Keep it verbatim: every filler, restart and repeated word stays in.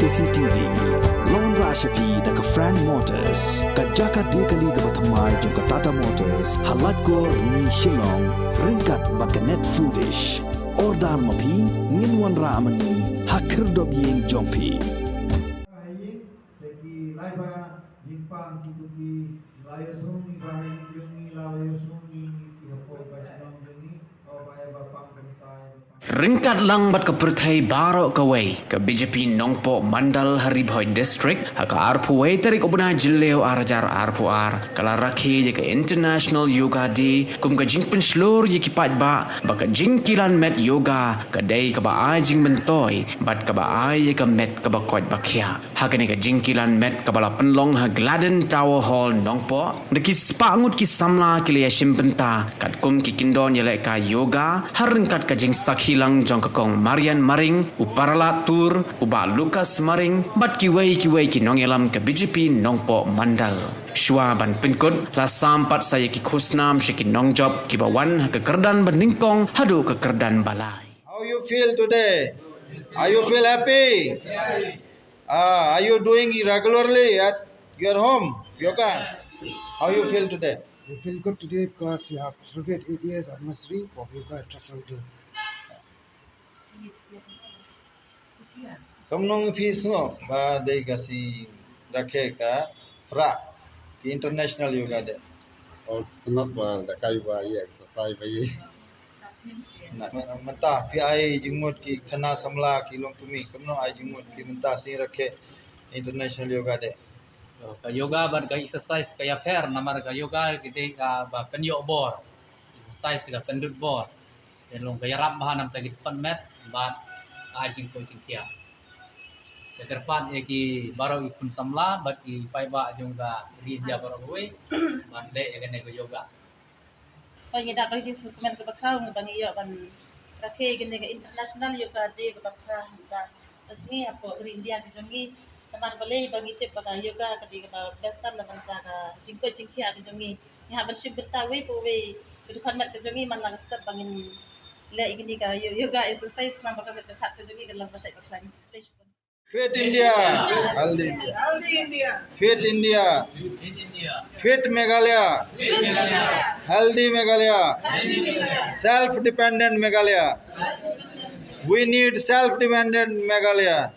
C T V. Long ra sha phi da ka Frank Motors, ka jaka de kali kaba thymmai jong ka Tata Motors, ha Laitkor, Rni, Shillong, ryngkat bad ka Net Foodish. Order ma phi, ngin wanrah ma ngi ha khyrdop ïing jong phi. Ryngkat lang bad ka pyrthei baroh kawei, ka B J P Nongpoh Mandal ha Ri Bhoi District, ha ka arphew wei tarik u bnai Jylliew ar hajar arphew ar, ka la rakhe ïa ka International Yoga Day kum ka jingpynshlur ïa ki paidbah ba ka jingkilan met yoga ka dei kaba ai jingmyntoi bad kaba ai ïa ka met kaba koit ba khiah. Ha kane ka jingkilan met kaba la pynlong ha Gladden Tower Hall, Nongpoh, da ki spah ngut ki samla ki la ïashim bynta katkum ki kyndon ïalehkai yoga, ha ryngkat ka jingsakhi lang jong ka Kong Marian Maring, u Paralat Tur, u Bah Lucas Maring bad kiwei kiwei ki nongïalam ka B J P Nongpoh Mandal. Shuwa ban pynkut, la sam pat sa ïa ki khusnam sha ki nongjop kiba wan ha ka kyrdan ba nyngkong haduh ka kyrdan ba lai. How you feel today? Are you feel happy? Uh, are you doing it regularly at your home, yoga? How you feel today? We feel good today because you have celebrated eight years anniversary of Yoga International Day. Kumno phi sngew ba dei ka sngi rakhe ka phra ki International Yoga Day? Oh, sngewbha ba da kai ba ïa exercise ba ïa. Na, mynta phi ai jingmut ki khynnah samla ki longkmie, kumno ai jingmut phi mynta sngi rakhe International Yoga Day? To, ka yoga bad ka exercise ka ïapher, namar ka yoga ka dei kaba pynïoh bor, exercise ka pynlut bor. Te long ka ïarap bha namar ki dkhot met bad ai jingkoit jingkhiah. Te kyrpad ïa ki baroh ki khun samla bad ki paidbah jong ka ri India baroh kawei ban leh ïa kane ka yoga. Hooid, ngi da ka jingsngewkmen kaba khraw ngi ba ngi ïoh ban rakhe kane ka International Yoga Day kaba phra mynta ka sngi hapoh ka ri India ka jong ngi. Namar balei ba ngi tip ba ka yoga ka dei kaba best tam na bynta ka jingkoit jingkhiah ka jong ngi. Ngi hap ban shim bynta uwei pa uwei ka dkhot met ka jong ngi man la ka step ba ngin leh ïa kane ka yo-, yoga exercise khnang ba ka met ka khat ka jong ngi kan long ba shait ba khlaiñ. Fit India. Healthy India. Fit India. Fit Meghalaya. Healthy Meghalaya. Self-dependent Meghalaya. We need self-dependent Meghalaya.